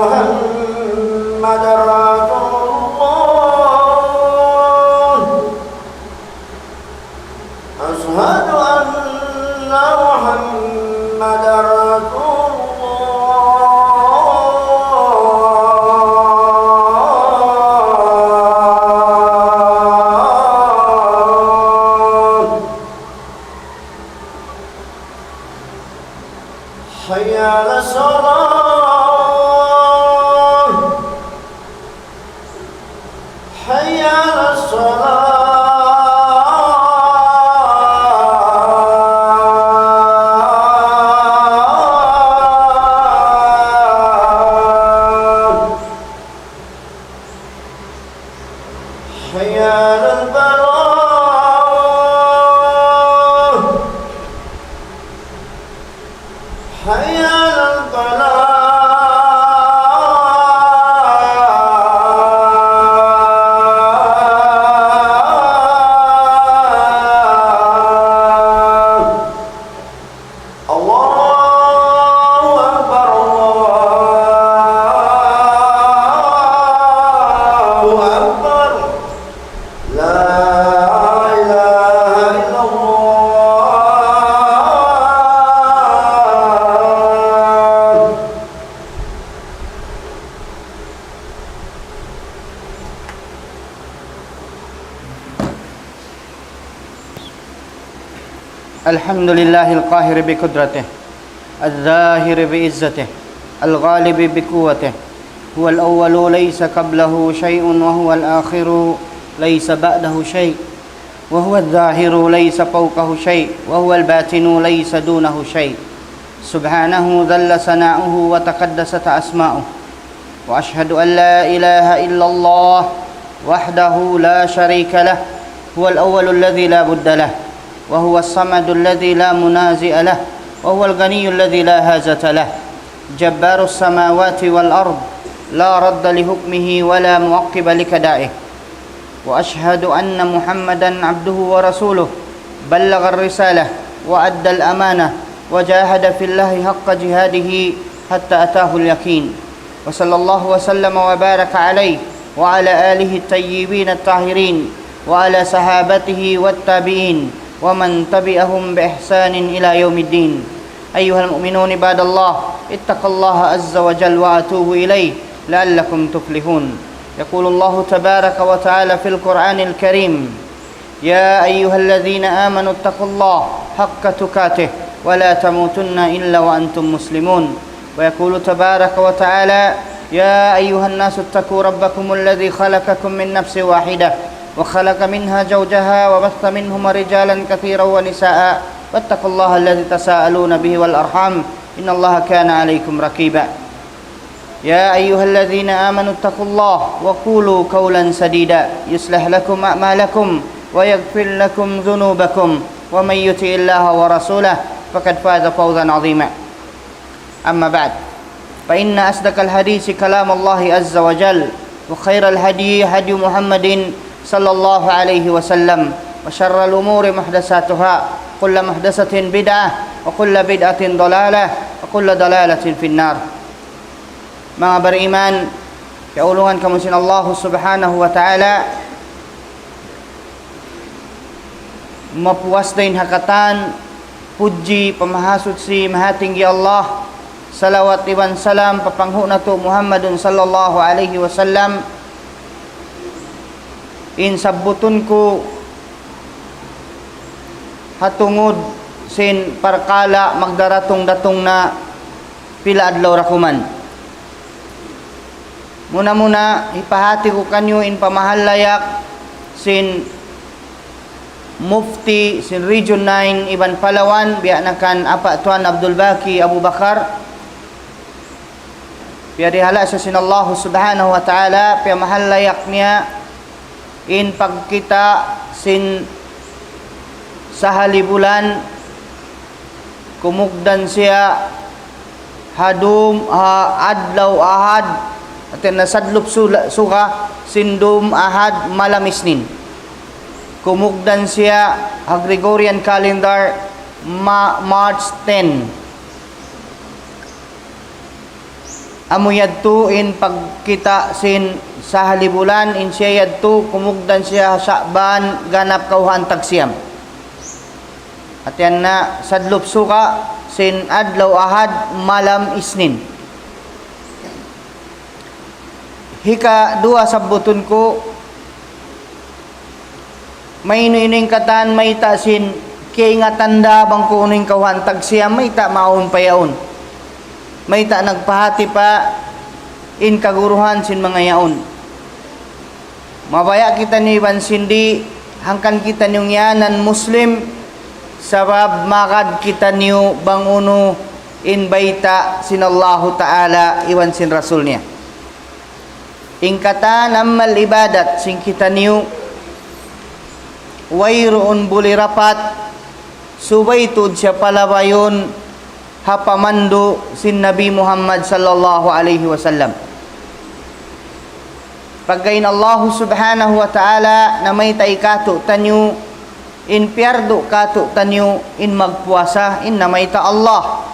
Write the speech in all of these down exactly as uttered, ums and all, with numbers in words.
محمد رسول الله. أشهد أن محمد رسول الله. حي على الصلاة. حي على الصلاة. حي على الفلاح. حي على الفلاح. الله أكبر، الله أكبر. لا إله إلا الله. الحمد لله القاهر بقدرته، الظاهر بعزته، الغالب بقوته. هو الأول ليس قبله شيء، وهو الآخر ليس بعده شيء، وهو الظاهر ليس فوقه شيء، وهو الباطن ليس دونه شيء. سبحانه جل ثناؤه وتقدست أسماؤه. وأشهد أن لا إله إلا الله وحده لا شريك له، هو الأول الذي لا بد له، وهو الصمد الذي لا منازع له، وهو الغني الذي لا حاجة له، جبار السماوات والأرض، لا رد لحكمه ولا معقب لقضائه. وأشهد أن محمدا عبده ورسوله، بلغ الرسالة وأدى الأمانة وجاهد في الله حق جهاده حتى أتاه اليقين. وصلى الله وسلم وبارك عليه وعلى آله الطيبين الطاهرين وعلى صحابته والتابعين ومن تبعهم بإحسان إلى يوم الدين. أيها المؤمنون عباد الله، اتقوا الله عز وجل وأتوبوا إليه لعلكم تفلحون. يقول الله تبارك وتعالى في القرآن الكريم: يا أيها الذين آمنوا اتقوا الله حق تقاته ولا تموتن إلا وأنتم مسلمون. ويقول تبارك وتعالى: يا أيها الناس اتقوا ربكم الذي خلقكم من نفس واحدة وخلق منها زوجها وبث منهما رجالا كثيرا ونساء واتقوا الله الذي تساءلون به والأرحام إن الله كان عليكم رقيبا. يا أيها الذين آمنوا اتقوا الله وقولوا قولا سديدا يصلح لكم أعمالكم ويغفر لكم ذنوبكم ومن يطع الله ورسوله فقد فاز فوزا عظيما. أما بعد، فإن أصدق الحديث كلام الله عز وجل، وخير الهدي هدي محمد صلى الله عليه وسلم، وشر الأمور محدثاتها، وكل محدثة بدعة، وكل بدعة ضلالة، وكل ضلالة في النار. Manga bariman, kiyaulungan kamu sin Allah Subhanahu wa Ta'ala, mapuas dayn ha katan, pudji pa Mahasuchi, Mahatinggi Allah, salawat iban salam pa panghu' natu' Muhammadun sallallahu alayhi wasallam, in sabbutun ku ha tungud sin parkala' magdaratung-datung na pila adlaw ra kuman. Muna-muna, hipahati ku kaniyu in pamahalayak sin Mufti sin Region nine iban Palawan, biya' na kan Apa' Tuan Abdul Baqi Abu Bakar. Piyarihala' siya sin Allah Subhanahu wa Ta'ala, piyamahalayak niya in pagkita' sin sahali bulan, kumugdan siya ha dum, ha adlaw Ahad, hati niya sadlup sula-, suga sin dum Ahad malam Isnin. Kumugdan siya ha Gregorian calendar ma-, March ten. Amu yadtu in pagkita' sin sahali bulan, in siya yadtu kumugdan siya Sha'ban ganap kawhaan tagsiyam. Hati niya sadlup suga sin adlaw Ahad malam Isnin. Hikaduwa sabbutun ku, maynu-inu in katan mayta' sin kiyaingatan da bang kunu' in kawhaan tagsiyam, mayta' maawn pa yaun. Mayta' nagpahati pa in kaguruhan sin manga yaun. Mabaya' kitaniyu iban sin di', hangkan kitaniyu ngiyanan Muslim, sabab magad kitaniyu bang unu in bayta' sin Allahu Ta'ala iban sin Rasul niya. In katan amal ibadat sin kitaniyu, wayruun buli rapat, subay tuud siya palabayun ha pamandu' sin Nabi Muhammad sallallahu alayhi wasallam. Pagga in Allahu Subhanahu wa Ta'ala namayta' kātu'niyu, in piyardu kātu'niyu in magpuasa, in namayta' Allah.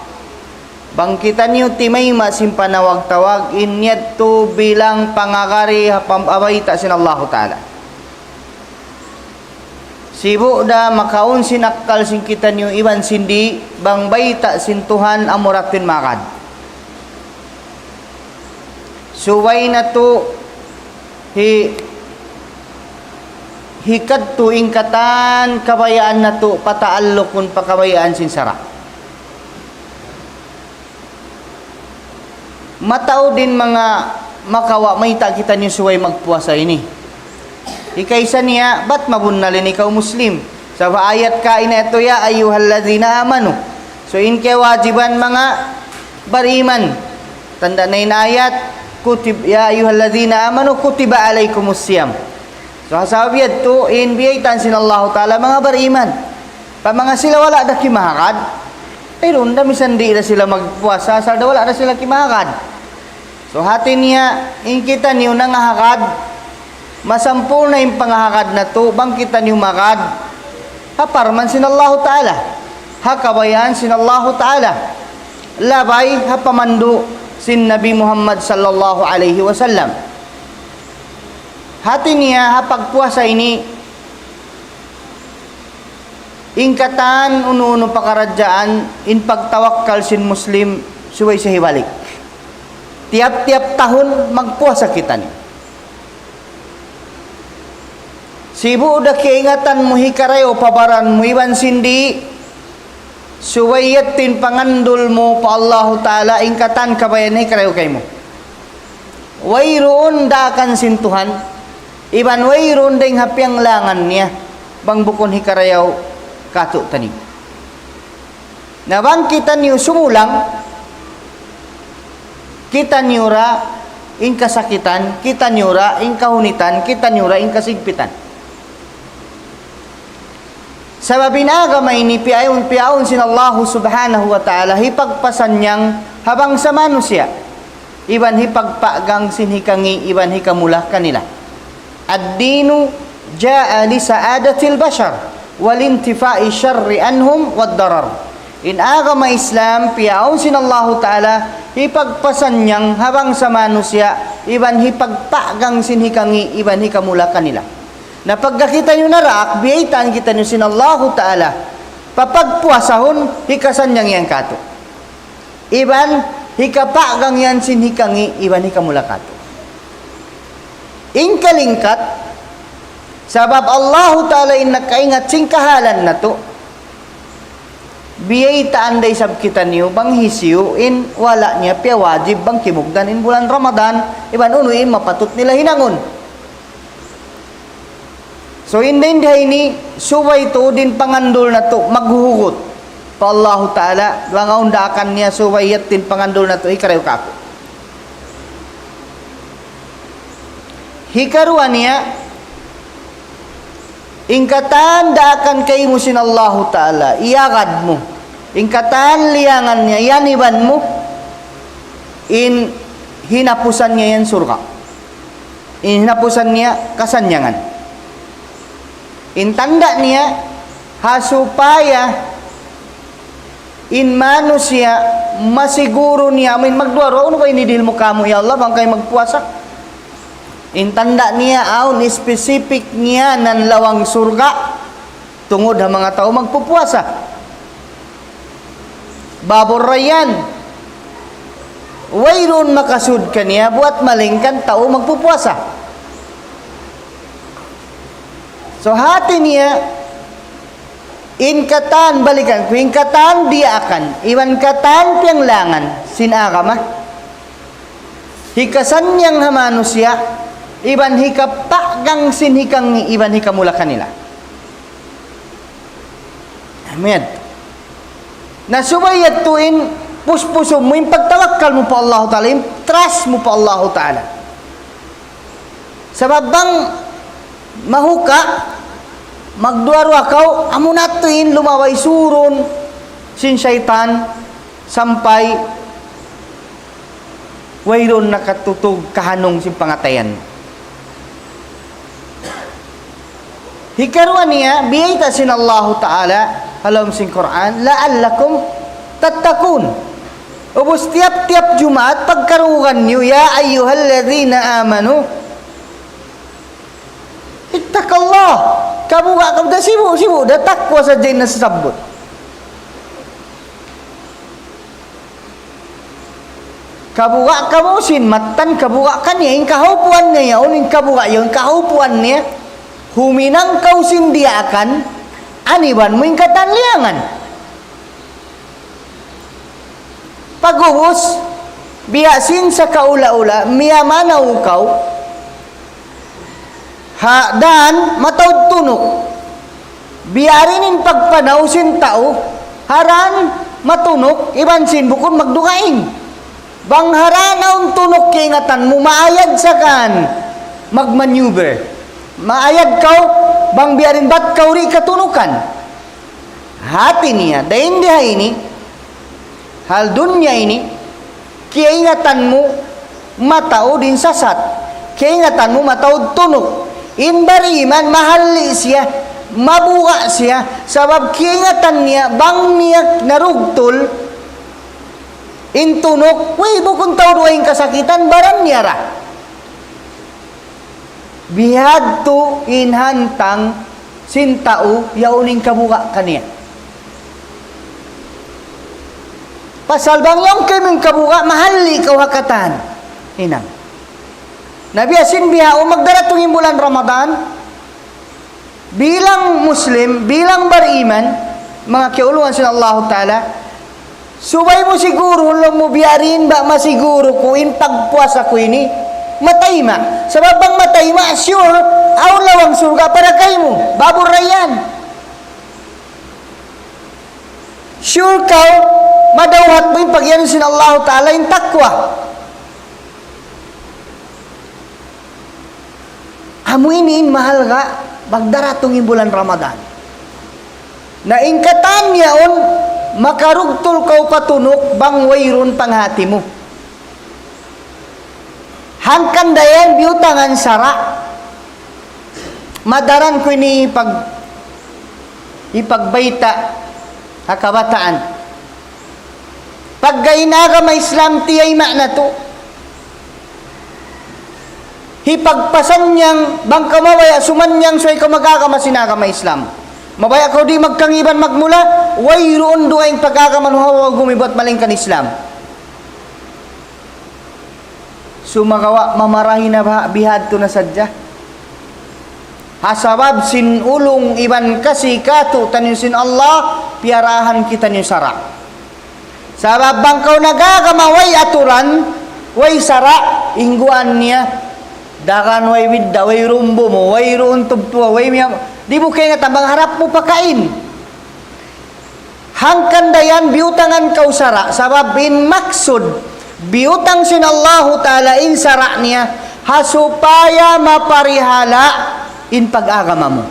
Bang kitaniyu timayma' sin panawag-tawag, in yadtu bilang pangagad ha pam-, ha bayta' sin Allahu Ta'ala. Sibu' da makaun sin akkal sin kitaniyu iban sin di', bang bayta' sin Tuhan amu ra in magad. Subay natu' hi-, hikadtu in katan kabayaan natu' pataallukun pa kabayaan sin sara'. Mataud in manga makawa' mayta' kitaniyu subay magpuasa ini. Hikaisa niya, bat mabunnal ini kaw Muslim? Sabab ayat kaina yadtu, يا أيها الذين آمنوا. So, in kiyawajiban manga bariman. Tanda' na in ayat, كتب، يا أيها الذين آمنوا كتب عليكم الصيام. So, ha sabab yadtu, in biyaytaan sin Allahu Ta'ala manga bariman. Pa manga sila wala' da kimahagad, eh, duun da misan di' da sila magpuasa, asal da wala' da sila kimahagad. So, hati niya, in kitaniyu nangahagad, masampurna' in pangahagad natu', bang kitaniyu magad ha parman sin Allahu Ta'ala, ha kabayaan sin Allahu Ta'ala, labay ha pamandu' sin Nabi Muhammad sallallahu alayhi wasallam. Hati niya, ha pagpuasa ini, in katan unu-unu pakaradjaan, in pagtawakkal sin Muslim, subay siya hibalik. Tiyap-tiyap tahun, magpuasa kitaniyu. Sibu' da kiyaingatan mu hikarayaw pa baran mu iban sin di', subay yadtu in pangandul mu pa Allahu Ta'ala, in katan kabayaan hikarayaw kaymu. Wayruun daakan sin Tuhan, iban wayruun dayng ha piyanglangan niya, bang bukun hikarayaw kātu'niyu. Na bang kitaniyu sumulang, kitaniyu ra in kasakitan, kitaniyu ra in kahunitan, kitaniyu ra in kasigpitan. Sabab in agama ini piyaun, piyaun sin Allahu Subhanahu wa Ta'ala, hipagpasannyang ha bangsa manusiya', iban hipagpagang sin hikangi', iban hikamula kanila. الدين جاء لسعادة البشر ولانتفاء الشر عنهم والضرر. In agama Islam, piyaun sin Allahu Ta'ala, hipagpasannyang ha bangsa manusiya', iban hipagpagang sin hikangi', iban hikamula kanila. Na pagka kitaniyu naraak, biyaytaan kitaniyu sin Allahu Ta'ala, papagpuasahun, hikasannyang yan kātu'. Iban hikapagang yan sin hikangi', iban hikamula kātu'. In kalingkat, sabab Allahu Ta'ala in nakaingat sin kahalan natu', biyaytaan da isab kitaniyu bang hisiyu in wala' niya piyawajib bang kimugdan in bulan Ramadan, iban unu in mapatut nila hinangun. So, in dayn ha ini, subay tuud in pangandul natu' maghuhugut pa Allahu Ta'ala, bang awn daakan niya, subay yadtu in pangandul natu' hikarayaw kāku'. Hikaruwa niya, in katan daakan kaymu sin Allahu Ta'ala, iyagad mu. In katan liyangan niya, yaniban mu, in hinapusan niya yan surga'. In hinapusan niya kasannyangan. In tanda' niya, ha supaya In manusiya', masiguru niya, amin magduwa-ruwa, "Unu ba ini dihil mu kāmu', ya Allah, bang kayu magpuasa?" In tanda' niya, awn specific niya nan lawang surga', tungud ha manga tau magpupuasa. Babur Rayyan, wayruun makasud kaniya buwat malaingkan tau magpupuasa. So, hati niya, in katan balikan ku, in katan diyaakan, iban katan piyanglangan sin agama, hikasannyang ha manusiya', iban hikapagang sin hikangi', iban hikamula kanila. Amin. Na subay yadtu in puspusun mu, in pagtawakkal mu pa Allah Ta'ala, in trust mu pa Allah Ta'ala. Sabab bang mahuka', magduwa-ruwa kaw, amu na tuud in lumabay surun sin saytan sampay wayruun nakatutug kahanung sin pangatayan. Hikaruwa niya, biyayta' sin Allahu Ta'ala ha lawm sin Qur'an, "لعلكم تتقون." Ubus tiyap-tiyap Jumaat, pagkarungugan niyu, "يا أيها الذين آمنوا اتقوا الله." Kabuga' kamu, da sibu'-sibu', da takwa sadja in nasabbut. Kabuga' kamu sin mattan, kabuga' kaniya, in kahaupuan niya yaun, in kabuga' yaun, kahaupuan niya, huminang kaw sin diyaakan, aniban mu in katan liyangan. Pag'ubus, biya' sin sa kaula-ula, miyamanaw kaw ha dān mataud tunuk. Biya' diin in pagpanaw sin tau ha dān matunuk iban sin bukun magdugaing. Bang ha dān awn tunuk kaingatan mu, maayad sa kan magmaneuver. Maayad kaw bang biya' diin bat kaw di' katunukan. Hati niya, dayn di ha ini, hal dunya ini, kaingatan mu mataud in sasat, kaingatan mu mataud tunuk. In bariman, mahalli' siya, mabuga' siya, sabab kaingatan niya, bang niya narugtul in tunuk, way, bukun taud way in kasakitan, baran niya ra. Bihadtu in hantang sin tau yaun in kabuga' kaniya. Pasal bang yaun kaymu in kabuga', mahalli' kaw ha katan. Hinang. Na biya' sin bihaun, magdaratung in bulan Ramadan, bilang Muslim, bilang bariman, manga kiyaulungan sin Allahu Ta'ala, subay mu siguru, laung mu, "Biya' diin ba masiguru ku in pagpuasa ku ini matayma'?" Sabab bang matayma', sure, awn lawang surga' para kaymu. Babur Rayyan. Sure kaw, madawhat mu in pagiyanun sin Allahu Ta'ala in takwa. Amu ini in mahalga' pagdaratung in bulan Ramadan. Na in katan yaun, makarugtul kaw pa tunuk bang wayruun panghati mu. Hangkan da yan biyutangan sara'. Madaran ku ini pag-, ipagbayta' ha kabataan. Pagga in agama Islam tiyayma' natu'. Hipagpasannyang bang kaw mabaya' sumannyang subay kaw mag-agama sin agama Islam. Mabaya' kaw di' magkangiban magmula, wayruun dugaing pag-agama nu ha gumibat malaingkan Islam. Sumagawa' mamarahi na baha' bihadtu na sadja. Ha sabab sin ulung iban kasi kātu'niyu sin Allah, piyarahan kitaniyu sara'. Sabab bang kaw nag-agama way aturan, way sara', ingguan niya, daran way bidda', way rumbu mu, wayruun tubtuwa, way miyam-, di' mu kaingatan bang harap mu pakain. Hangkan da yan biyutangan kaw sara', sabab in maksud, biyutang sin Allahu Ta'ala in sara' niya, ha supaya maparihala' in pag-agama mu.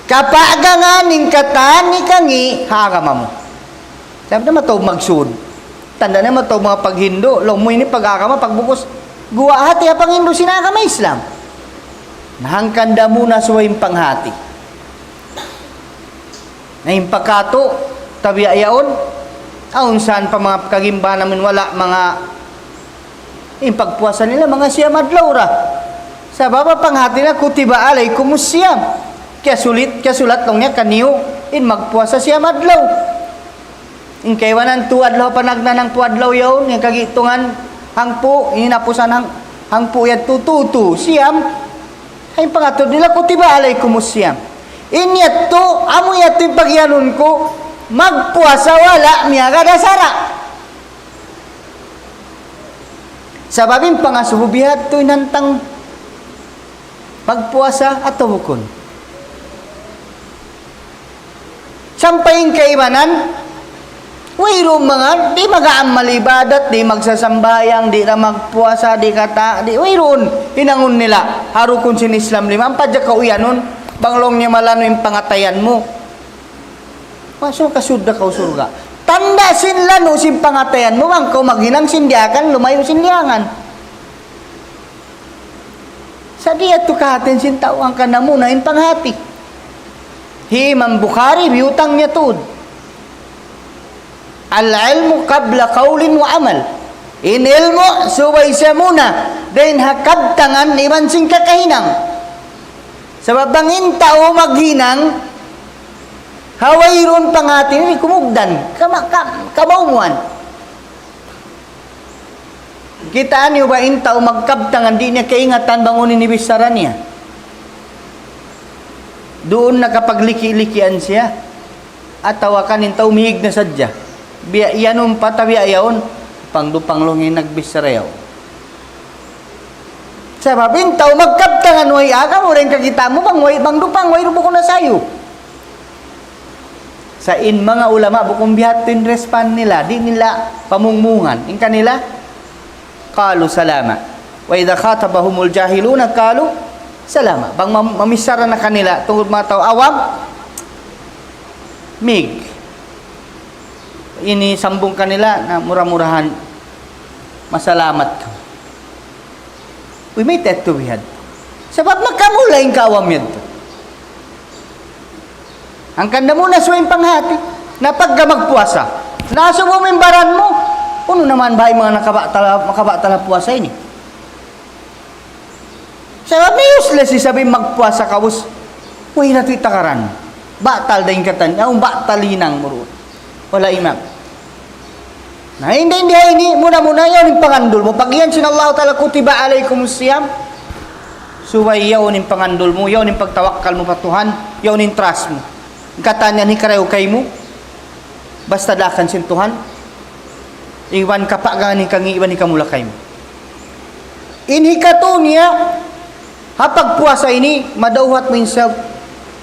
Kapagangan in katan ikangi' ha agama mu. Sabab na mataud magsud. Tanda' na mataud manga paghindu', laung mu ini pag-agama, pagbukus. Guwa' hati ha panghindu' sin agama Islam. Na hangkan da muna subay in panghati. Na in pa kātu', Tabiya' yaun, awn san pa manga kagimbahan amun wala' manga in pagpuasa nila, manga siyam adlaw ra. Sabab panghati nila, kutiba alaykumus siyam. Kiyasulat, kiyasulat laung niya kaniyu in magpuasa siyam adlaw. In kaibanan tu adlaw panagnaan hangpu' adlaw yaun, in kagitungan hangpu', in hinapusan hang-, hangpu' yadtu tu, tu, siyam. Ay pangatud nila, kutiba alaykumus siyam. In yadtu, amu yadtu in pagiyanun ku, magpuasa wala' miyagad ha sara'. Sabab in pangasubu biya' hadtu in hantang magpuasa atawa bukun. Sampay in kaibanan, wayruun manga, di' mag-aamal ibadat, di' magsasambahayang, di' na magpuasa, di' kata, di' wayruun hinangun nila ha rukun sin Islam lima. Ampa hadja kaw iyanun, bang laung niya malanu' in pangatayan mu. Masuk ka surga', kaw surga'. Tanda' sin lanu' sin pangatayan mu, bang kaw maghinang sin diyaakan, lumayu' sin liyangan. Sa' di' yadtu kahatihan sin tau, hangkan na muna in panghati. Hi Imam Bukhari, biyutang niya tuud. العلم قبل قول وعمل. In ilmu' subay siya muna dayn ha kabtangan iban sin kakahinang. Sabab bang in tau maghinang ha wayruun panghati, di' kumugdan, kama-, ka-, kamaumuan. Kitaa niyu ba in tau magkabtangan, di' niya kaingatan bang unu in bichara niya? Duun na kapagliki-likian siya. Atawa kan in tau mihig na sadja. Biya' iyanun pa tabiya' yaun, pangdupang laung in nagbichara yaun. Sabab in tau magkabtangan way agama, ura in kakitaan mu bang way, bangdupang way, bukun na sayu. Sa' in manga ulama bukun biya' hadtu in respond nila, di' nila pamungmungan. In kanila, قالوا سلاما. وإذا خاطبهم الجاهلون قالوا سلاما. Bang mam-, mamichara na kanila, tungud manga tau awam, mig. Ini sambung kanila na mura-murahan masalamat kamu. Uy, mayta' yadtu bihadtu? Sabab makamula in kaawam yadtu. Hangkan da mu na subay in panghati. Na pagka magpuasa, nasubu mu in baran mu, unu na man ba in manga nakabatal, makabatal ha puasa ini? Sabab useless isab in magpuasa kaw, ubus. Way na tuud takaran. Batal da in katan, awn batal hinang mu duun. Wala' imam. Na, hindi, hindi, ini, muna-muna, yaun in pangandul mu. Pag iyan sin Allah Ta'ala, كتب عليكم الصيام. Subay yaun in pangandul mu, yaun in pagtawakkal mu pa Tuhan, yaun in trust mu. In katan yan hikarayaw kaymu, basta daakan sin Tuhan, iban kapagangan in kangī' iban hikamula kaymu. In hikatū niya, ha pagpuasa ini, madawhat mu in self,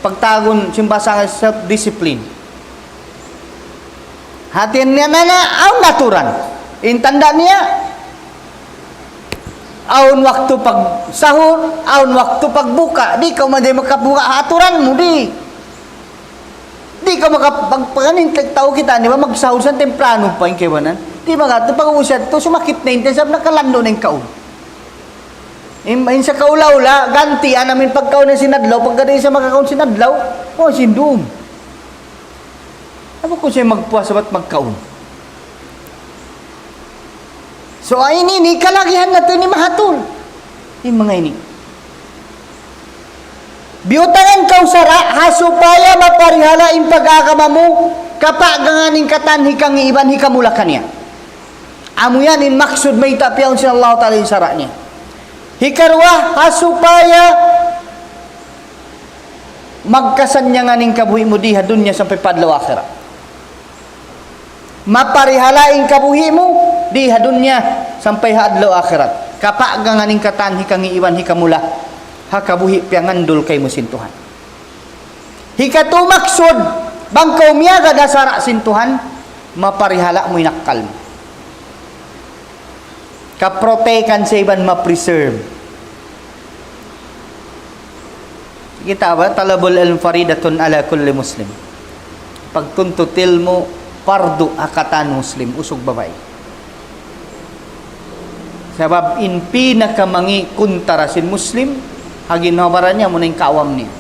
pagtawagun sin bahasa English, self-discipline. Hati niya na, na, awn aturan. In tanda' niya, awn waktu pagsahur, awn waktu pagbuka. Di' kaw maday makabuka, aturan mu, di'. Di' kaw maka-, pag-, pag-, in tau kita, di ba, magsahur sa temprano pa in kaibanan. Di' ba, pag-uusat tu, sumakit na in tiyan, sabab nakalandu' na in kaun. In, in sa kaula-ula, gantian na in pagkaun niya sin adlaw, pagka di' sa makakaun sin adlaw, o, sin dum. Amu ku siya magpuasa bat magkaun. So, ini, ini kalagihan natu' ini mahatul. In manga ini. Biyutangan kaw sara', ha supaya maparihala' in pag-agama mu, kapagangan in katan hikangī' iban hikamula kaniya. Amu yan in maksud mayta' piyaun sin Allah Ta'ala in sara' niya. Hikaruwa, ha supaya magkasannyangan in kabuhi' mu di ha dunya sampay pa adlaw akhirat. Maparihala' in kabuhi' mu di ha dunya sampay ha adlaw akhirat. Kapagangan in katan hikangī' iban hikamula ha kabuhi' piyangandul kaymu sin Tuhan. Hikatū maksud, bang kaw miyagad ha sara' sin Tuhan, maparihala' mu in akkal mu. Kaprotekan siya iban ma-preserve. Kita' ba, talabul ilm faridatun ala kulli muslim. Pagtuntut ilmu', pardu ha katan muslim, usug babai. Sabab in pinakamangī' kuntara sin muslim, ha ginhawa-baran niya, amuna in kaawam niya.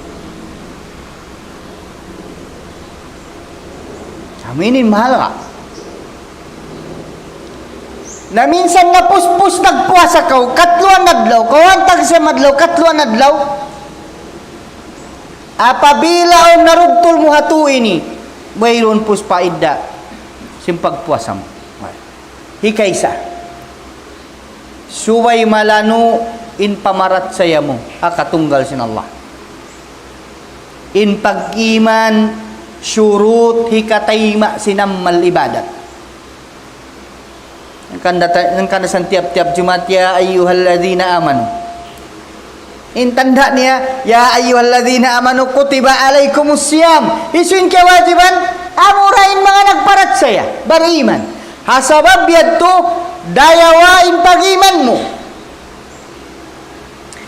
Sa' Ini in mahalga'. Na minsan napuspus nagpuasa kaw, katluan adlaw, kaw antag sa madlaw, katluan adlaw. Apabila awn narugtul mu ha tuu ini, wayruun puspa idda sin pagpuasa mu. Hikaisa, subay malanu' in pamarachaya mu ha katunggal sin Allah. In pag-iman, shurut hikatayma' sin amal ibadat. Hangkan da ta-, hangkan da san tiyap-tiyap Jumaat, يا أيها الذين آمنوا. In tanda' niya, يا أيها الذين آمنوا كتب عليكم الصيام. Hisiyu in kiyawajiban? Amura in manga nagparachaya, bariman. Ha sabab yadtu, dayawa in pag-iman mu.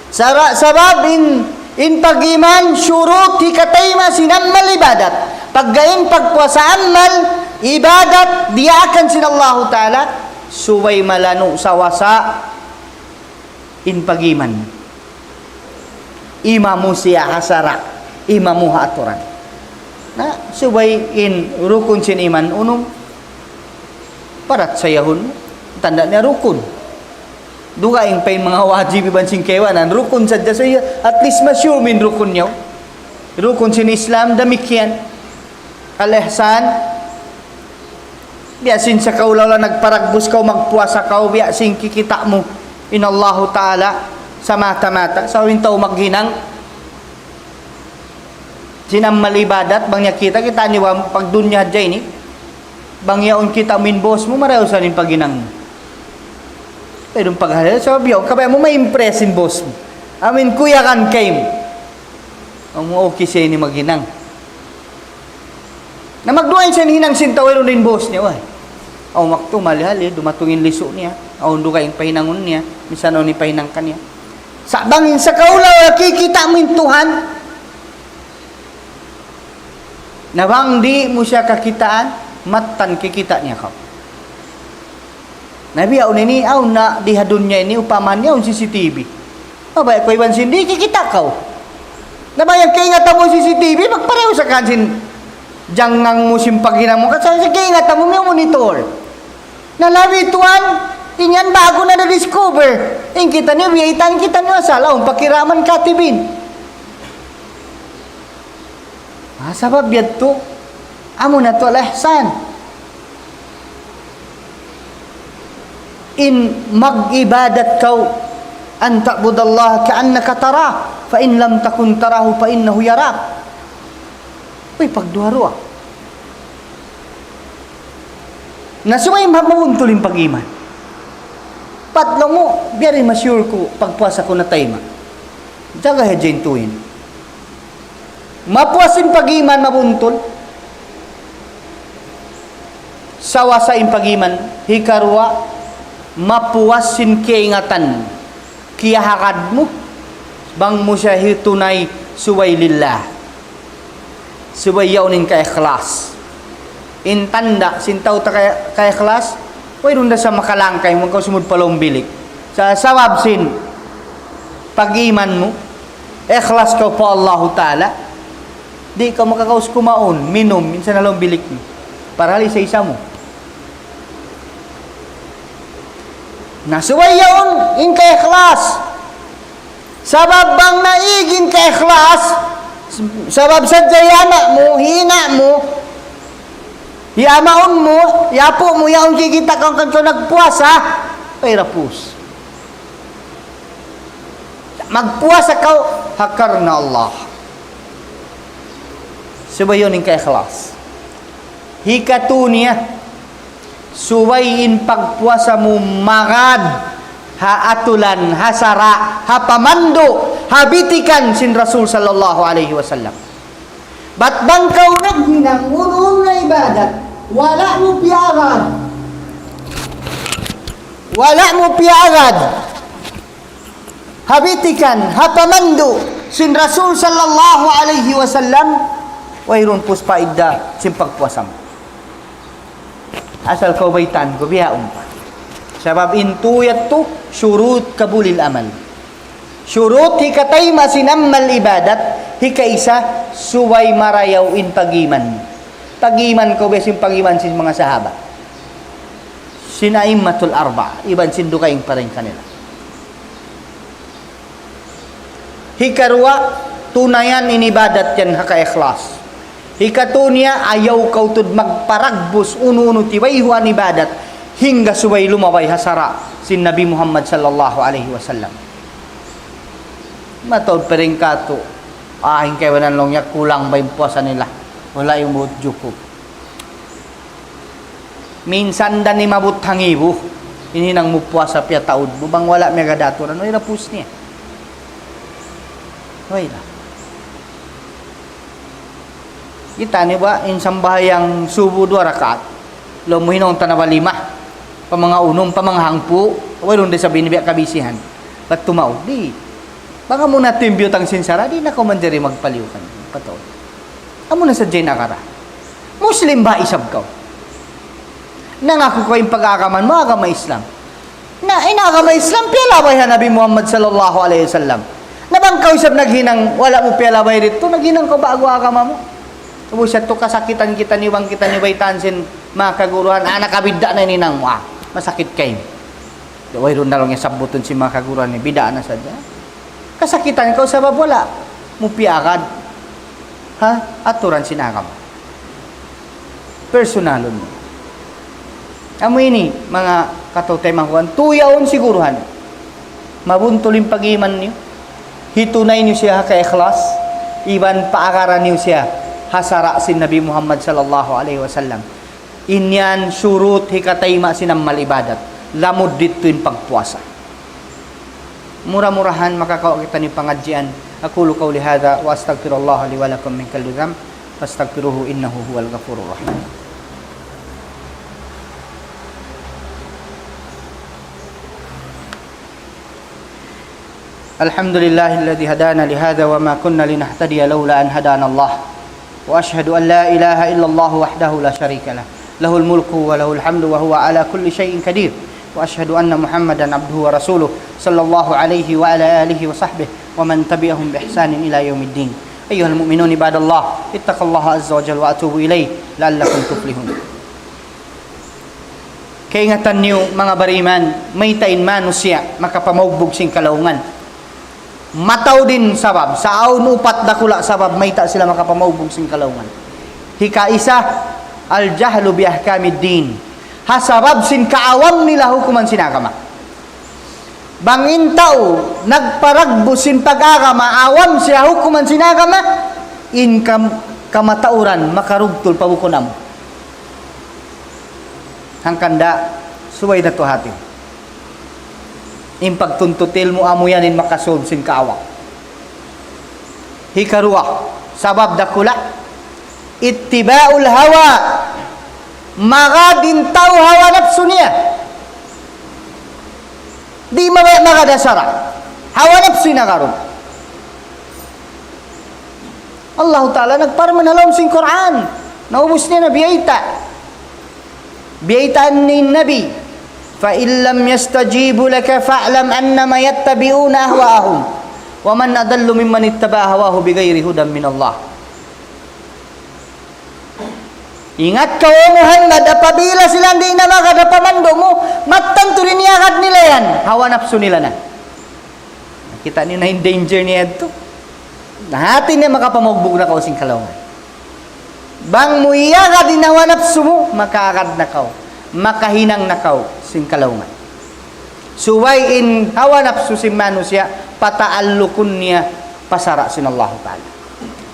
Sara-, sabab in, in pag-iman, shurut hikatayma' sin amal ibadat. Pagga in pagpuasa amal ibadat, diyaakan sin Allahu Ta'ala, subay malanu' sawasa in pag-iman. Imamu siya ha sara', imamu ha aturan. Na, subay in rukun sin iman unum, parachayahun, tanda' niya rukun. Dugaing pa in manga wajib iban sin kaibanan, rukun sadja. So, iya, at least ma-sure mu in rukun niya. Rukun sin Islam, damikkiyan. Al-ihsan, biya' sin sa kaw law-law nagparagbus kaw, magpuasa kaw, biya' sin kikita' mu in Allahu Ta'ala, sa mata-mata, sa in tau maghinang sin amal ibadat, bang niya kita', kita' niya pagdunya hadja ini. Bang yaun kita' mu in boss mu, marayaw sa in paghinang mu. Pwede mong paghalal, sabab yaun, kabaya' mu ma-impress in boss mu. Amin, kuyagan kaymu. Amu, okay siya ini maghinang. Na magduwa in siya hinang sin tau, wayruun in boss niya, way. Aw, waktu mali-hali, dumatung in lisu niya. Aw, dugaing pahinangun niya. Minsan awn in pahinang kaniya. Sa' bang in sa kaw law, kikita' mu in Tuhan. Na bang di' mu siya kakitaan, mattan kikita' niya kaw. Na biya' yaun ini, awn na di ha dunya ini, upama niya, awn C C T V. Mabaya' kaw iban sin di', kikita' kaw. Na bang yan kaingatan mu C C T V, magpareho sa kan sin jangngang mu sin paghinang mu, kasi kaingatan mu, may monitor. Na labi tuwan, in yan ba'gu na na-discover. In kitaniyu, biyaytaan kitaniyu asal, awn pa kiraman katibin. Ah, sabab yadtu, amu na tu al-ihsan. In mag-ibadat kaw, أن تعبد الله كأنك تراه، فإن لم تكن تراه فإنه يراك. Uy, pagduwa-ruwa. Na subay ma-, mabuntul in pag-iman. Pat laung mu, biya' diin ma-sure ku, pagpuasa ku natayma'. Jaga hadja in tuin. Mapuas in pag-iman, mabuntul. Sawasa in pag-iman. Hikaruwa, mapuas in kaingatan. Kiyahagad mu, bang mu siya hitunay subay lillah. Subay yaun in kaikhlas. In tanda' sin tau ta kai-, kaikhlas, wayruun da sa makalangkay, magkausmud pa lawm bilik. Sa-, sabab sin pag-iman mu, ikhlas kaw pa Allahu Ta'ala, di' kaw makakaus kumaun, minum, minsan ha lawm bilik mu. Parahal isa-isa mu. Na subay yaun in kaikhlas. Sabab bang naig in kaikhlas, sabab sadja hi ana' mu, hi ina' mu, hi amaun mu, hi apu' mu, yaun kikita' kaw kan kaw nagpuasa, ay rapus. Magpuasa kaw, ha karna' Allah. Subay yaun in kaikhlas. Hikatu niya, subay in pagpuasa mu magad ha atulan, ha sara', ha pamandu', ha bitikan sin Rasul sallallahu alayhi wasallam. Bat bang kaw naghinang unu-unu na ibadat, wala' mu piyagad. Wala' mu piyagad. Ha bitikan, ha pamandu' sin Rasul sallallahu alayhi wasallam, wayruun pus paidda sin pagpuasa mu. Asal kaw baytaan ku, bihaun pa. Sabab in tū yadtu, shurut qabulil amal. Shurut hikatayma' sin amal ibadat, hikaisa, subay marayaw in pag-iman. Pag-iman kaw biya' sin pag-iman sin manga sahaba. Sin a'immatul arba'a, iban sin dugaing pa dayn kanila. Hikaruwa, tunayan in ibadat yan ha kaikhlas. Hikatu niya, ayaw kaw tuud magparagbus unu-unu tiyubayhuan ibadat, hangga subay lumabay ha sara' sin Nabi Muhammad sallallahu alayhi wasallam. Mataud pa dayn katu', ah, in kaibanan laung niya, kulang ba in puasa nila? Wala' in buhut jukup. Minsan da in maabut hangibu, in hinang mu puasa piyataud mu, bang wala' miyagad aturan, way ra pus niya. Way ra. Kita' niyu ba, in sambahayang subu duwa rakaat, laung mu hinang ta na ba lima, pa manga unum, pa manga hangpu', wayruun da isab ini biya' kabisihan. Bat tumaud, di'. Bang amu na in biyutang sin sara', di' na kaw manjari magpaliyu kaniya. Pataud. Amu na sadja in agama. Muslim ba isab kaw? Nangaku kaw in pag-agaman mu, agama Islam. Na, in agama Islam, piyalabay ha Nabi Muhammad sallallahu alayhi wasallam. Na bang kaw isab naghinang, wala' mu piyalabay didtu, naghinang kaw ba'gu agama mu. Ubus yadtu kasakitan kitaniyu bang kitaniyu baytaan sin manga kaguruhan, ah, nakabidda' na in hinang mu, ah, masakit kaymu. Di', wayruun na laung niya sabbutun sin manga kaguruhan niya, bidda' na sadja. Kasakitan kaw sabab wala' mu piyaagad ha aturan sin agama. Personalun mu. Amu ini, manga kataw-taymanghuran, tuyaun siguruhan. Mabuntul in pag-iman niyu. Hitunay niyu siya ha kaikhlas, iban paagaran niyu siya ha sara' sin Nabi Muhammad sallallahu alayhi wasallam. In yan surut hikatayma' sin amal ibadat. Lamud didtu in pagpuasa. Mura-murahan makakawa' kitaniyu pangadjian. أقول قولي هذا وأستغفر الله لي ولكم من كل ذنب فاستغفروه إنه هو الغفور الرحيم. الحمد لله الذي هدانا لهذا وما كنا لنهتدي لولا أن هدانا الله. وأشهد أن لا إله إلا الله وحده لا شريك له، له الملك وله الحمد وهو على كل شيء قدير. وأشهد أن محمدا عبده ورسوله، صلى الله عليه وعلى آله وصحبه ومن تبعهم بإحسان إلى يوم الدين. أيها المؤمنون عباد الله، اتقوا الله عز وجل وأتوبوا إليه لعلكم تفلحون. Kaingatan niyu, manga bariman, mayta' in manusiya' makapamaugbug sin kalaungan. Mataud in sabab, sa' awn upat dakula' sabab mayta' sila makapamaugbug sin kalaungan. Hikaisa, الجهل بأحكام الدين. Ha sabab sin kaawam nila hukuman sin agama. Bang in tau nagparagbus sin pag-agama, awam siya hukuman sin agama, in kam-, kamatauran makarugtul pa bukun amu. Hangkan da, subay natu' hati. In pagtuntut ilmu' amu yan in makasud sin kaawam. Hikaruwa, sabab dakula', اتباع الهوى. Magad in tau hawa napsu niya. Di' mabaya' magad ha sara'. Hawa napsu in agarun. Allahu Ta'ala nagparman ha lawm sin Qur'an. Naubus niya na biyayta'. Biyaytaan in Nabi, فإن لم يستجيبوا لك فاعلم أنما يتبعون أهواءهم ومن أضل ممن اتبع هواه بغير هدى من الله. Ingat kaw, O Muhammad, apabila sila di' na magad ha pamandu' mu, mattan tuud in iyagad nila yan, hawa napsu nila na. Kita' niyu na in danger niya yadtu. Na hati niya makapamaugbug na kaw sin kalaungan. Bang mu iyagad in hawa napsu mu, makaagad na kaw. Makahinang na kaw sin kalaungan. Subay in hawa napsu sin manusiya', pataallukun niya pa sara' sin Allahu Ta'ala.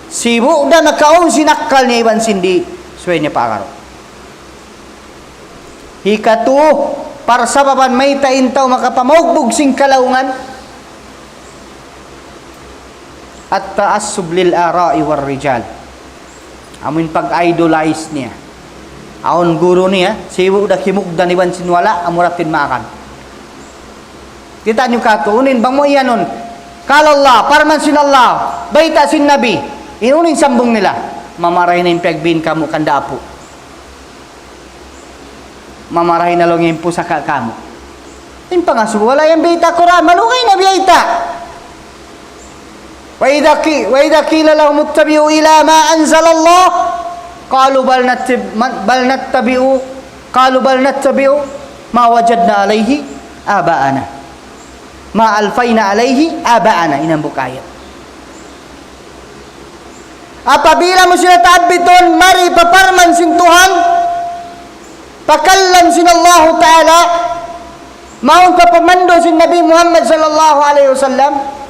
Sibu' da makaun sin akkal niya iban sin di', subay niya paagarun. Hikatu, parsababan mayta' in tau makapamaugbug sin kalaungan, التعصب للآراء والرجال. Amu in pag-idolize niya. Awn guru niya, sibu' da kimugdan iban sin wala', amu ra in maagad. Kita' niyu katu', unu in bang mu iyanun, قال الله, parman sin Allah, bayta' sin Nabi, in unu in sambung nila, mamarahi na in piyagbiin kamu' kanda apu'. Mamarahi na laung in pusaka' kamu'. In pangasubu, wala' yan biyayta' Qur'an, malugay na biyayta'. وإذا قي-، وإذا قيل لهم اتبعوا إلى ما أنزل الله قالوا بل نتب-، بل نتبع، قالوا بل نتبع ما وجدنا عليه آباءنا، ما ألفينا عليه آباءنا. In hambuuk ayat. Apabila mu sila taabitun, mari pa parman sin Tuhan, pa kalam sin Allahu Ta'ala, mawn pa pamandu' sin Nabi Muhammad sallallahu alayhi wasallam,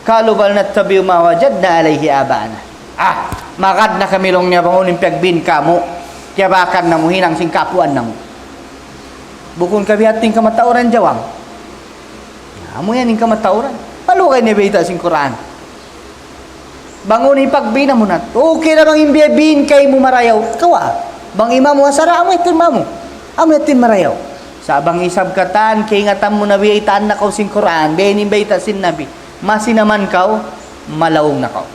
قالوا بل نتبع ما وجدنا عليه آباءنا. Ah, magad na kami laung niya bang unu in piyagbin kamu', kiyabakan namu' hinang sin kapuan namu'. Bukun ka biya' ha yan in kamatauran jawang. Amu yan in kamatauran. Malugay na bayta' sin Qur'an. Bang unu in pagbin namu' na. Okay na bang in biya' bin kaymu marayaw. Kawa. Bang imamu asara, amu yadtu in imamu. Amu yadtu in marayaw. Sa' bang isab katan, kaingatan mu na biyaytaan na kaw sin Qur'an, biya' ini in bayta' sin Nabi. Masi na man kaw, malaung na kaw.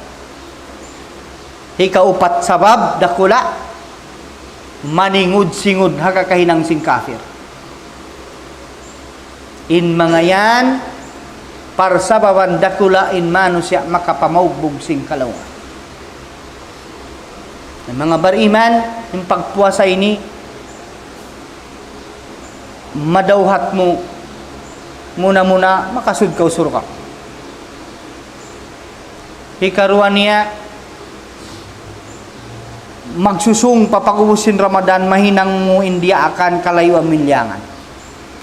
Hikaupat sabab, dakula', maningud-singud ha kakahinang sin kafir. In manga yan, parsababan dakula' in manusiya' makapamaugbug sin kalaungan. In manga bariman, in pagpuasa ini, madawhat mu, muna-muna, makasud kaw surga'. Hikaruwa niya, magsusung pa pag'ubus sin Ramadan, mahinang mu in diyaakan kalayuan mu in liyangan.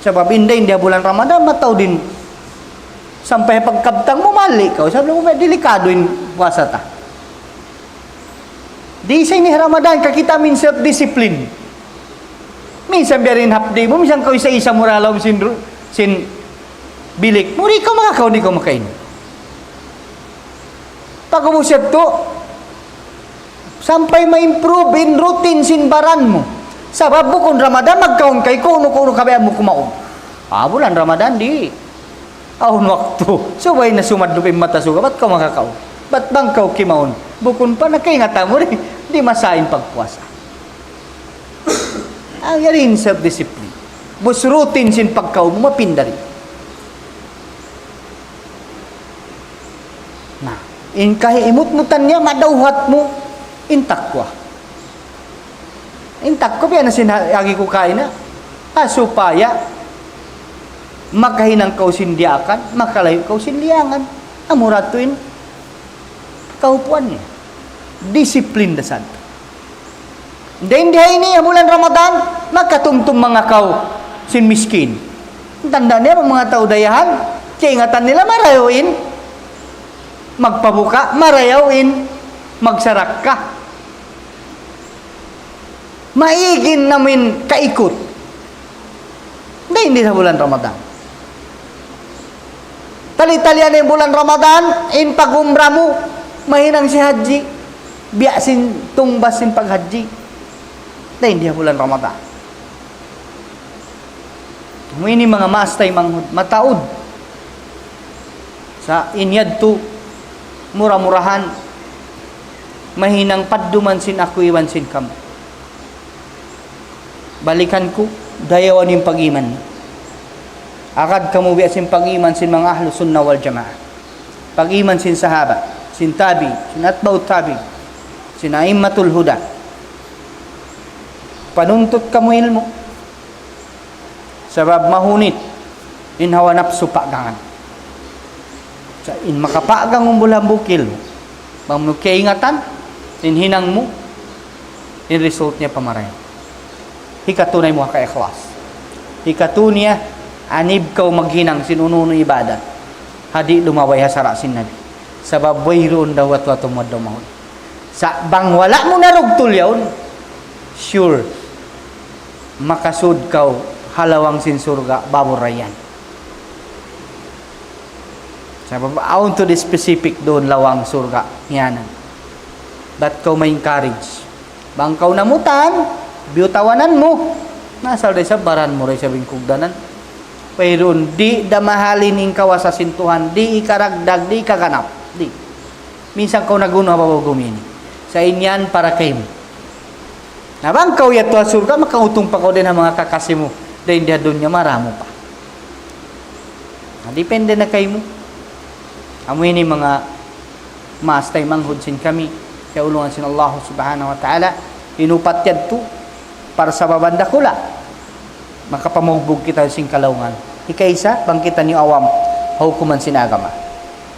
Sabab in dayn di ha bulan Ramadan, mataud in sampay pagkabtang mu, mali' kaw. Sabab mu, delikadu in puasa ta. Di' sa ini Ramadan, kakita' mu in self-discipline. Minsan biya' diin half day mu, minsan kaw isa-isa mu ra ha lawm sin ru-, sin bilik mu, di' kaw makakaun, di' kaw makain. Pag'ubus yadtu, sampay ma-improve in routine sin baran mu. Sabab bukun Ramadan, magkaun kay kunu-kunu kabayaan mu kumaun. Ah, bulan Ramadan, di'. Awn waktu. Subay na sumadlup in mata suga', bat kaw makakaun. Bat bang kaw kimaun. Bukun pa nakaingat amu ri, di' masa in pagpuasa. Ah, yari in self-discipline. Bus routine sin pagkaun mu mapinda ri. Na, in kahi imut-mutan niya, madawhat mu, in takwa. In takwa biya' na sin ha-, agi ku kaina. Ah, supaya makahinang kaw sin diyaakan, makalayu' kaw sin liyangan. Amura tuud in kaupuan niya. Disiplin da sad. Dayn di ha ini, ha bulan Ramadan, makatumtum manga kaw sin miskin. Tanda' niya, manga tau dayahan, kaingatan nila marayaw in magpabuka, marayaw in magsarakka. Maig in amu in kaikut. Dayn di ha bulan Ramadan. Tali-talian in bulan Ramadan, in pag-umrah mu, mahinang sin hajji, biya' sin tungbas sin paghajji. Dayn di ha bulan Ramadan. Amu ini manga maas taymanghud, mataud. Sa' in yadtu, mura-murahan, mahinang padduman sin aku iban sin kamu. Balikan ku, dayawa niyu in pag-iman. Agad kamu biya' sin pag-iman sin manga Ahlus Sunnah wal Jamaah. Pag-iman sin sahaba, sin tabi, sin atba'ut tabi, sin a'immatul huda. Panuntut kamu ilmu'. Sabab mahunit in hawa napsu paggangan. Sa' in makapagang umbul hambuuk ilmu', bang mu kaingatan, in hinang mu, in result niya pamarayaw. Hikatu niya mu ha kaikhlas. Hikatu niya, anib kaw maghinang sin unu-unu ibadat. Ha di' lumabay ha sara' sin Nabi. Sabab wayruun daw watu-watu mu adlaw mahuli. Sa' bang wala' mu narugtul yaun, sure, makasud kaw ha lawang sin surga', Babur Rayyan. Sabab awn tuud specific duun lawang surga' ngiyanan. Bat kaw ma-encourage. Bang kaw namutan, biyutawanan mu. Na asal da isab baran mu da isab in kugdanan. Wayruun, di' da mahalin in kawasa sin Tuhan, di' ikaragdag, di' ikaganap. Di'. Minsan kaw nag-unu ha babaw gumi ini. Sa' in yan para kaymu. Na bang kaw yadtu ha surga', makautung pa kaw dayn ha manga kakasi mu. Dayn di ha dunya, maramu pa. Na, depende na kaymu. Amu ini manga maas taymanghud sin kami. Kiyaulungan sin Allah Subhanahu wa Ta'ala, in upat yadtu, parsababan dakula'. Makapamugbug kita sin kalaungan. Hikaisa, bang kitaniyu awam ha hukuman sin agama.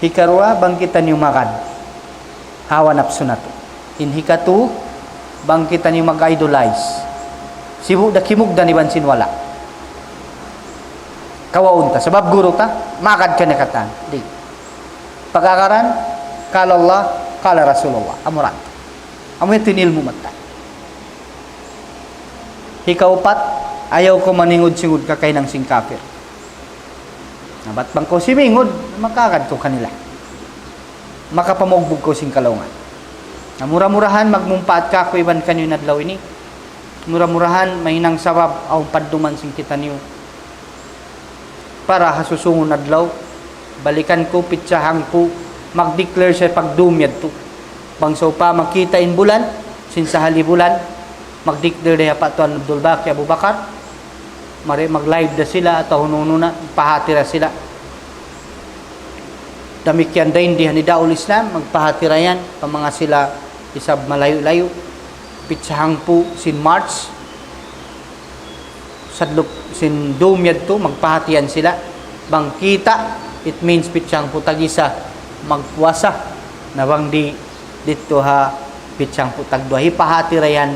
Hikaruwa, bang kitaniyu magad ha hawa napsu natu'. In hikatu, bang kitaniyu mag-idolize. Sibu' da kimugdan iban sin wala'. Kawaun ta, sabab guru ta, magad kaniya katan. Di'. Pag-agaran, قال الله، قال رسول الله. Amu ra. Amu yadtu in ilmu' mattan. Hikaupat, ayaw kaw maningud-singud kakahinang sin kapir. Na bat bang kaw simingud, makagad kaw kanila. Makapamugbug kaw sin kalaungan. Na mura-murahan magmumpaat kāku' iban kaniyu in adlaw ini. Mura-murahan mahinang sabab awn padduman sin kitaniyu. Para ha susungun adlaw, balikan ku, pitsa hangpu', mag-declare siya pagdum yadtu. Bang sawpama makita' in bulan, sin sahali bulan, mag-declare da hi Apa' Tuan Abdul Baqi Abu Bakar, mari mag-live da sila atawa hunu-hunu na, pahāti da sila. Damikkiyan dayn di ha Nidaul Islam, magpahāti da yan, pa manga sila isab malayu'-layu', pitsa hangpu' sin March, sadlup sin dum yadtu, magpahāti yan sila. Bang kita', it means pitsa hangpu' tag-isa magpuasa. Na bang di', didtu ha pitsa hangpu' tagduwa. Hipahāti da yan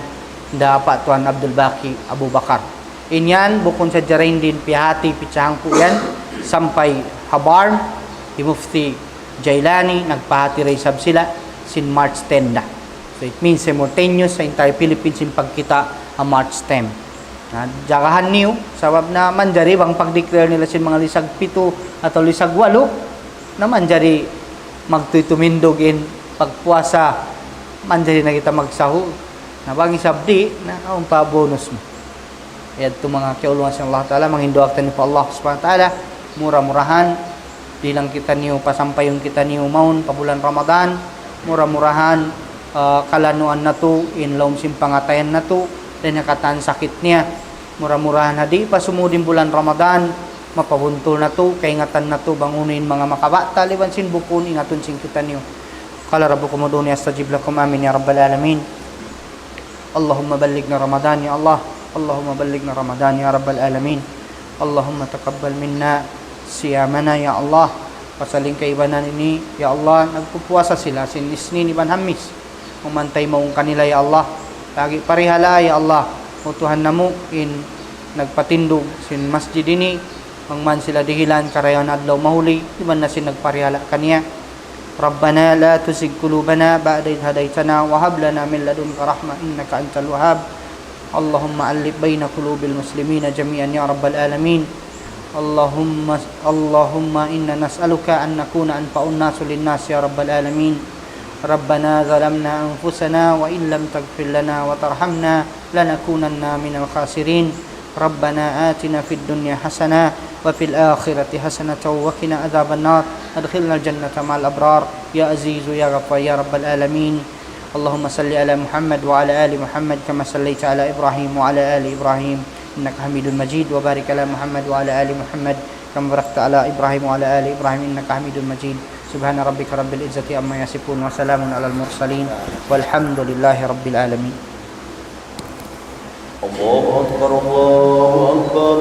da Apa' Tuan Abdul Baqi Abu Bakar. In yan, bukun sadja dayn di in piyahāti pitsa hangpu' yan, sampay ha Barm, hi Mufti Jailani, nagpahāti da isab sila, sin March ten da. So it means simultaneous sa entire Philippines in pagkita' ha March ten. Na, jagahan niyu, sabab na manjari bang pag-declare nila sin manga lisag pitu atawa lisag walu, na manjari magtuy tumindug in pagpuasa, manjari na kita magsahur. Na bang isab di', na awn pa bonus mu. Yadtu manga kiyaulungan sin Allah Ta'ala, manghindu' kitaniyu pa Allah Subhanahu wa Ta'ala, mura-murahan, dihilan kitaniyu, pasampayun kitaniyu mawn pa bulan Ramadan, mura-murahan, ah, kalanuan natu', in lawm sin pangatayan natu', dayn ha katan sakit niya. Mura-murahan ha di' pa sumūd in bulan Ramadan, mapabuntul natu', kaingatan natu', bang unu in manga makabatal, iban sin bukun, ingatun sin kitaniyu. قال ربكم ادعوني أستجب لكم. آمين يا رب العالمين. اللهم بلغنا رمضان يا الله. اللهم بلغنا رمضان يا رب العالمين. اللهم تقبل منا صيامنا يا الله. Pasal in kaibanan ini, ya Allah, nagpupuasa sila sin Isnin iban Hamis. Umantay mawn kanila, ya Allah. Lagi' parihala', ya Allah. O Tuhan namu', in nagpatindug sin masjid ini, bang man sila dihilan karayawan adlaw mahuli, iban na sin nagparihala' kaniya. ربنا لا تزغ قلوبنا بعد إذ هديتنا وهب لنا من لدنك رحمة إنك أنت الوهاب. اللهم ألف بين قلوب المسلمين جميعا يا رب العالمين. اللهم، اللهم إنا نسألك أن نكون أنفع الناس للناس يا رب العالمين. ربنا ظلمنا أنفسنا وإن لم تغفر لنا وترحمنا لنكونن من الخاسرين. ربنا آتنا في الدنيا حسنة وفي الآخرة حسنة وقنا عذاب النار. أدخلنا الجنة مع الأبرار يا عزيز يا غفار يا رب العالمين. اللهم صل على محمد وعلى آل محمد كما صليت على إبراهيم وعلى آل إبراهيم إنك حميد مجيد. وبارك على محمد وعلى آل محمد كما باركت على إبراهيم وعلى آل إبراهيم إنك حميد مجيد. سبحان ربك رب العزة عما يصفون وسلام على المرسلين والحمد لله رب العالمين. الله أكبر، الله أكبر.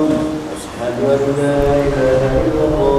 أشهد أن لا إله إلا الله.